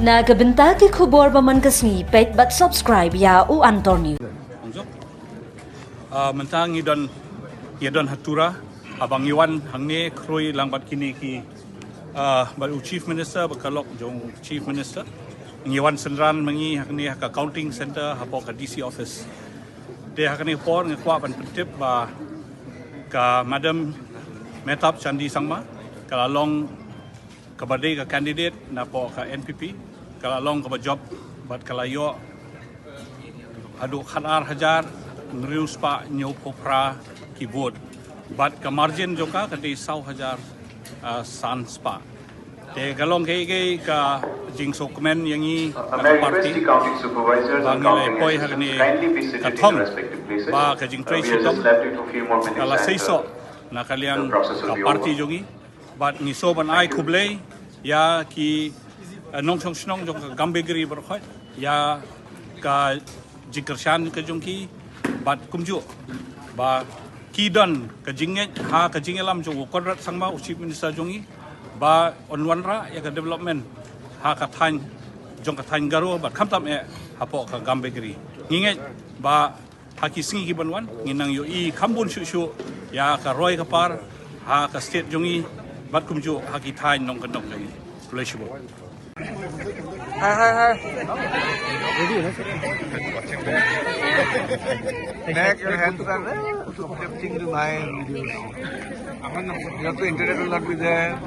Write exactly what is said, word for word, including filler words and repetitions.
Na ka bynta ki khubor ba man ka sngi, peit bad subscribe ïa U Antor News. Ong jok. Ah, mynta ngi don, ngi don ha Tura, haba ngi wan hangne khrui lang bad kine ki, ah, bad u Chief Minister, bad ka lok jong u Chief Minister. Ngi wan synran ma ngi hangne ha ka counting center, hapoh ka D C office. Te ha kane ka por ngi kwah ban pyntip ba ka Madam Mehtab Chandee Sangma, ka la long kaba dei ka candidate napoh ka N P P, ka la long kaba jop, bad ka la ïoh haduh khatar hajar hynriew spah hynñiewphew phra ki vote. Bad ka margin jong ka ka dei saw hajar, ah, san spah. Te ka long kaei kaei ka jingsngewkmen ïa ngi na ka party. Ba ngi la poi ha kane ka thong ba ka jingtrei shitom ka la seisoh na ka liang ka party jong ngi. Bad ngi sngewbha ban ai khublei ïa ki, eh, nongshong shnong jong ka Gambegre baroh khoit ïa ka jingkyrshan ka jong ki, bad kumjuh ba ki don ka jingngeit ha ka jingïalam jong u Conrad Sangma, u Chief Minister jong ngi, ba un wanrah ïa ka development ha ka thaiñ jong ka thaiñ Garo bad khamtam eh hapoh ka Gambegre. Ngi ngeit ba ha ki sngi ki ban wan ngin nang ïohi kham bun shuh shuh ïa ka roi ka par ha ka state jong ngi bad kumjuh ha ki thaiñ nongkyndong jong ngi. Khublei shibun. Hi, hi, hi. Make your hands up, eh? Stop touching to my videos. You have to internet will not be there.